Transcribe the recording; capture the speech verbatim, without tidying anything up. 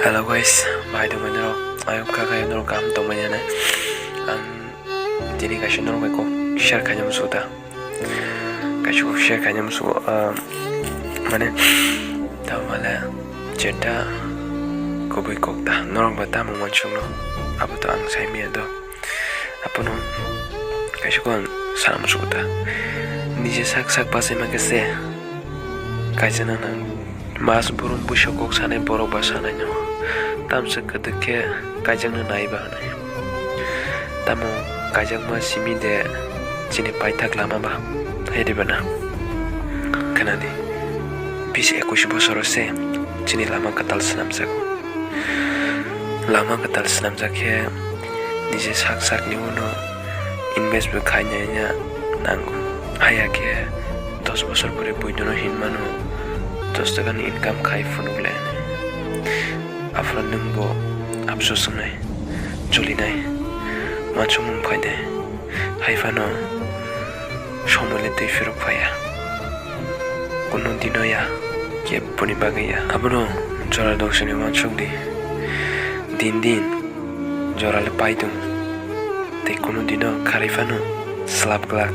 Hello guys, bahai tongmani rok? Ayok kha khayo norok kaham tongmani hwnwi. Ang tini kaisa norok bai kok share khaina muchungo ta. Kaisa kok share khaina muchungo, ah, mane, tamale jeta kubui kok ta. Norok ba tamo uansukno? Abo to ang sai manya do. Abono kaisa kok ang sana muchungo ta. Nije sak sak bachaima khe se kaisa nang nang. Mas burum buiso kok sanai borok ba sanai no. Tamsa kwdwk khe kaijakno nai ba hwnwi. Tamo kaijakma simi de chini paithak lama ba hai de bana. Khna di, bis ekush bosoro se chini lama kwtal swnamjago. Lama kwtal swnamjak khe nije sak sakni uno invest bo khaina ya nango. Haya khe dos bosor pore buinono hinmano dos taka ni income khai phunuk le. Aphuru nwng bo afsus wngnai, jolinai, uansukmung phainai. Hai phano somoi le twi phirok phaiya. Kunu dino ya, keboni bagwi ya. Abono jora dongsoni uansuk di. Din din jora le paidung. Tei kunu dino kharwi phano slap glak.